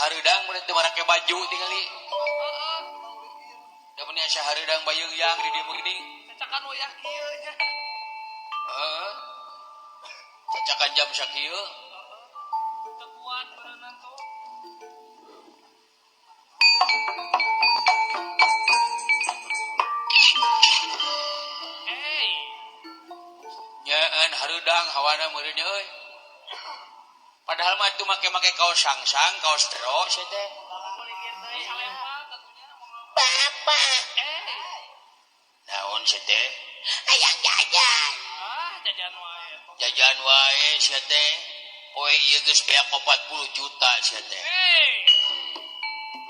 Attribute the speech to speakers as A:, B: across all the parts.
A: hareudang mun teu marake baju tingali.
B: Heeh.
A: Da meni asa hareudang bayeuyang di dieu mah geuning.
B: Cacakan wayah kieu nya.
A: Heeh. Cacakan jam sakieu.
B: Teu kuat beuneunan tuh. Hey.
A: Nyaan hareudang hawana meureun euy. Padahal mah atuh make-make kaos sangsang, kaos dero sia teh.
C: Bapak.
A: Naon sia teh?
C: Hayang jajan.
B: Ah, jajan wae.
A: Jajan wae sia teh. Poe ieu geus beak 40 juta sia teh.
B: Hey.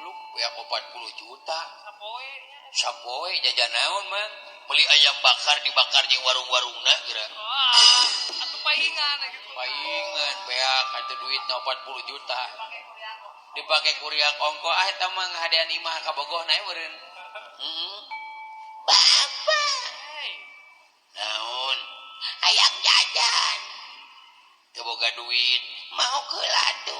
A: Lu beak 40 juta.
B: Sapoe nya.
A: Sapoe jajan naon mang? Meuli ayam bakar dibakar jeung warung-warungna geura.
B: Wah, atuh paingan gitu.
A: Paingan beak atuh duitna 40 juta. Dipake kuriak ongko ah eta mah ngahadean imah ka Bogoh na meureun. Heeh.
C: Bapak.
B: Hey.
A: Naon?
C: Hayang jajan.
A: Teu boga duit.
C: Mau ke ladu.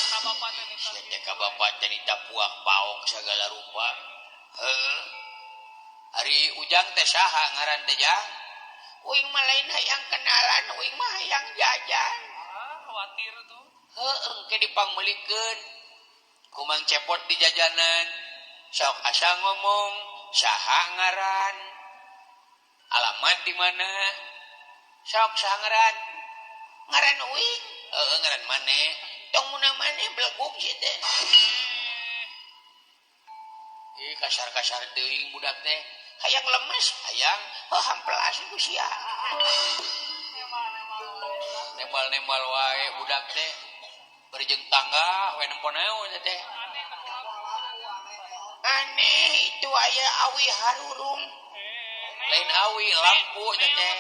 B: Ka bapak teh nita.
A: Sia teh ka bapak teh nita puak paok sagala rupa. Heeh. Ari Ujang teh saha ngaran teh Jang?
C: Uing mah lain hayang kenalan, uing mah hayang jajan.
B: Ah, khawatir tuh.
A: Heeh, ke dipangmeulikeun. Kumang cepot di jajanan. Sok asa ngomong, saha ngaran? Alamat di mana? Sok saha ngaran?
C: Ngaran uing.
A: Heeh, ngaran maneh.
C: Tong munang maneh belegug sia teh.
A: Ih, kasar-kasar teuing budak teh.
C: Hayang lemes,
A: hayang
C: heuh hampelas ku sia.
A: Nembal-nembal wae budak teh. Berjeng tangga we nempo naon teh.
C: Aneh itu aya awi harurung.
A: Lain awi lampu teh.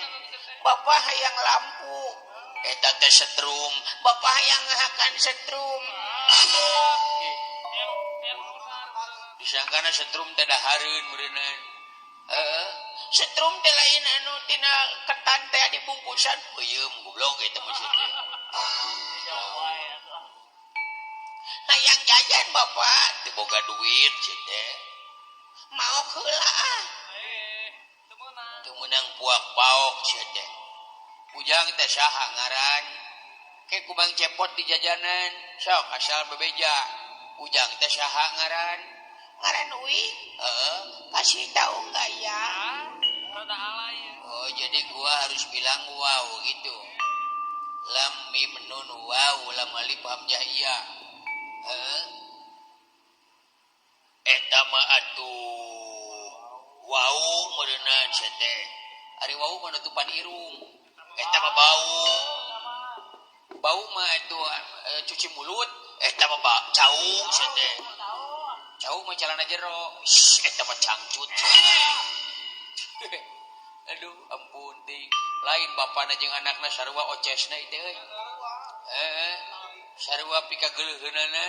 C: Bapak hayang lampu.
A: Eta teh setrum.
C: Bapak hayang ngahakan setrum.
A: Disangkana setrum teh dahareun meureunnan. Heeh,
C: setrum teh lain anu tina ketan teh dibungkusan.
A: Peuyeum goblok eta mah sia teh.
C: Hayang jajan bapak,
A: teu boga duit sia teh.
C: Maok heula ah.
A: Teu meunang puak paok sia teh. Ujang teh saha ngaran? Ke kumang cepot di jajanan, sok asal bebeja. Ujang teh saha ngaran?
C: Ngaran uing.
A: Heeh,
C: kasih tahu enggak ya?
B: Rada alay.
A: Oh, jadi gua harus bilang wow gitu. Lam mim nun waw lam alif hamzah ya. Heeh. Eta mah atuh wau meureunnan sia teh. Ari wau mah nutupan irung. Eta mah bau. Bau mah atuh cuci mulut. Eta mah cau sia teh. Cau mah celana jero. Shh, eta mah cangcut. Aduh, ampun ting. Lain bapana jeung anakna sarua ocesna ieu teh euy. Heeh. Sarua pikageuleuheunana.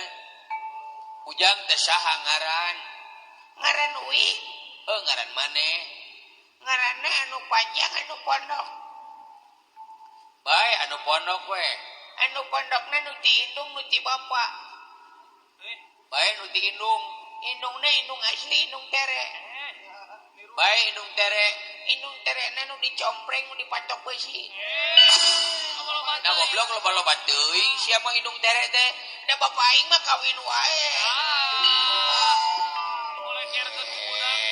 A: Ujang teh saha ngaran?
C: Ngaran uing.
A: Heuh, ngaran maneh?
C: Ngaranna anu panjang anu pondok.
A: Bae anu pondok we.
C: Anu pondokna nu ti indung nu ti bapa.
A: Bae nu ti indung.
C: Indungna indung asli indung tere.
A: Bae indung tere.
C: Indung terena nu dicompreng nu dipatok beusi.
A: Nah goblok loba-loba teuing sia mah indung tere teh.
C: Da bapa aing mah kawin wae.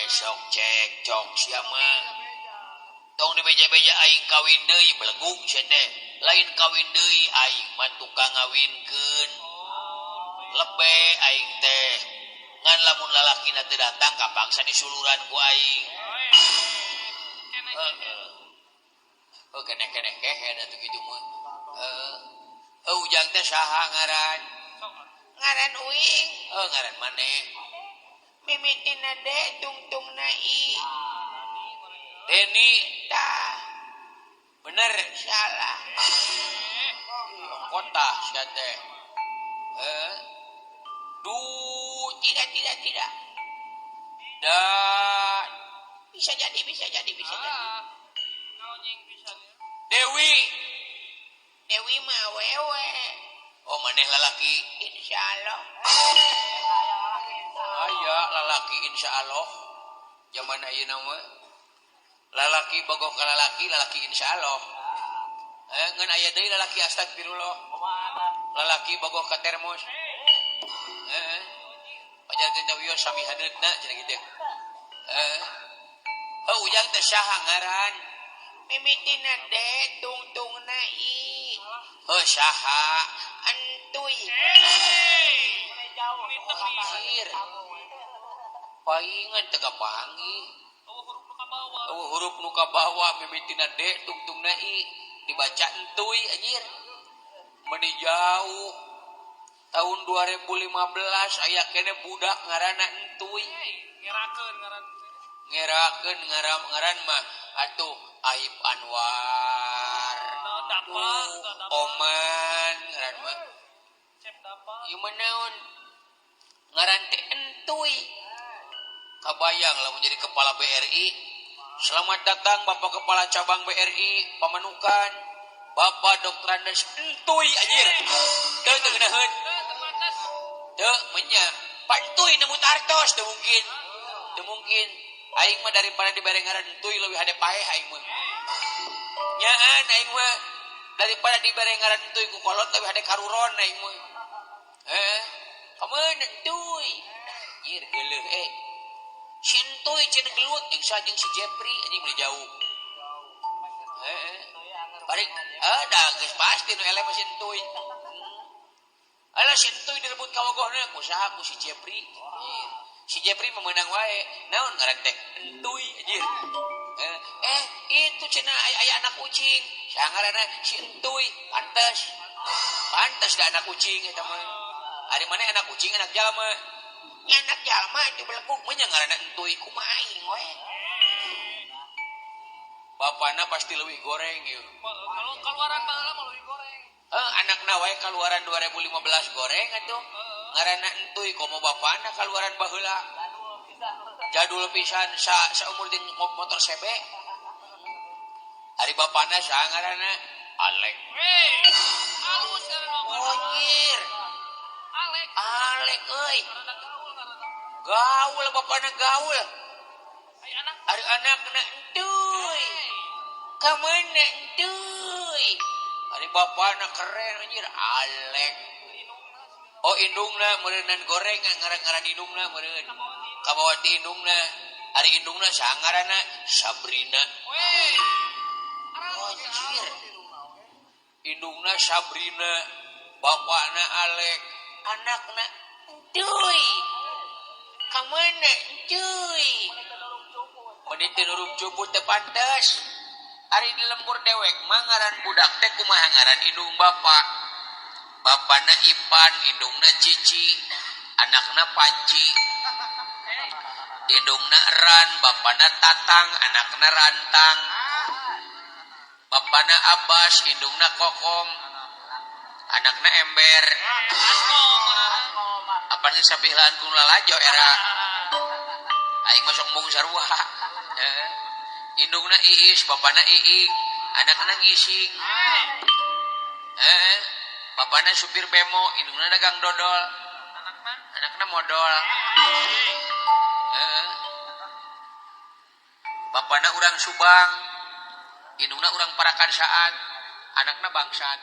A: Sok cekcok sia mah. Tong dibeja-beja aing kawin deui belegug sia teh. Lain kawin deui aing mah tukang ngawinkeun. Lebe aing teh. Ngan lamun lalakina teu datang kapaksa disuluran ku aing. Heeh. Oh keneh-keneh kehe atuh kitu mah. Heeh. Ujang teh saha ngaran?
C: Ngaran uing.
A: Heuh, ngaran maneh?
C: Mimitina D tungtungna I.
A: Deni.
C: Tah.
A: Bener.
C: Salah.
A: Kota sia teh. Heeh. Du
C: tidak tidak tidak.
A: Da.
C: Bisa jadi bisa jadi bisa jadi.
A: Dewi.
C: Dewi mah awewe.
A: Oh maneh lalaki
C: insyaallah.
A: Aya lalaki insyaallah. Zaman ayeuna mah lalaki bogoh ka lalaki, lalaki insyaallah. Ngan aya deui lalaki astagfirullah. Lalaki bogoh ka termos. Heeh. Pajarkeun teh wios sami haneutna cenah kitu. Heeh. Heuh ujang teh saha ngaran?
C: Mimitina D tungtungna I.
A: Heuh saha?
C: Entuy.
A: Anjir. Paingan teu kapanggih. Eueuh huruf nu kabawa mimitina D tungtungna I dibaca entuy anjir. Meni jauh. Tahun 2015 aya keneh budak ngaranna entuy.
B: Ngerakeun ngaran teh.
A: Ngerakeun ngaran mah atuh Aib Anwar. Oman ngaran mah.
B: Cep dapa.
A: Ieu mah naon? Ngaran teh entuy. Kabayang lamun jadi kepala BRI. Selamat datang Bapak Kepala Cabang BRI Pamanukan. Bapak Dr. Andes entuy anjir. Teu teu ngeunaheun. Teu menya. Pantuy nemu tartos teu mungkin. Teu mungkin. Aing mah daripada dibere ngaran entuy leuwih hade paeh aing mah. Nyaan aing mah daripada dibere ngaran entuy ku kolot leuwih hade karuron aing mah. Heh. Kameun entuy. Anjir geuleuh eh. Si entuy cenah gelut jeung saha jeung si Jepri anjing meuli jauh. Heeh. Balik da geus pasti nu eleh mah si entuy. Alah si entuy direbut kabogohna ku saha ku si Jepri. Si Jepri memenang wae. Naon ngaran teh? Entuy anjir. Itu cenah aya anak kucing. Saha ngaranna si entuy. Pantes. Pantes da anak kucing eta mah. Ari maneh anak kucing anak jalma.
C: Nya anak jalma itu belekuk
A: mah nya ngaranna entuy
C: kumaha aing we.
A: Bapana pasti leuwih goreng ieu.
B: Kalau kaluaran baheula mah leuwih goreng.
A: Anakna wae kaluaran 2015 goreng atuh. Ngaranna entuy komo bapana kaluaran baheula. Jadul pisan saumur jeung motor CB. Ari bapana saha ngaranna? Alek.
B: Halus ngaranna bapana.
A: Anjir.
B: Alek.
A: Alek euy. Gaul bapana gaul.
B: Ari anak.
A: Ari anakna entuy. Ka mana entuy? Ari bapana keren anjir Alek. Oh indungna meureunnan goreng ngaran-ngaran indungna meureun. Kabawa ti indungna. Ari indungna saha ngaranna? Sabrina. Anjir. Indungna Sabrina, bapana Alek, anakna entuy. Ka mana entuy? Meuni teu nurung cupu teu pantes. Ari di lembur dewek mah ngaran budak teh kumaha ngaran indung bapa. Bapana Ipan, indungna Cici, anakna Panci. Indungna Ran, bapana Tatang, anakna Rantang. Bapana Abbas, indungna Kokom, anakna Ember. Apaan geus sapilaan ku lalajo era. Aing mah sok mung sarua. Indungna Iis, bapana Iing, anakna Ngising. Bapana supir bemo, indungna dagang dodol. Anakna modol. Bapana urang Subang, indungna urang Parakan Saat, anakna Bangsat.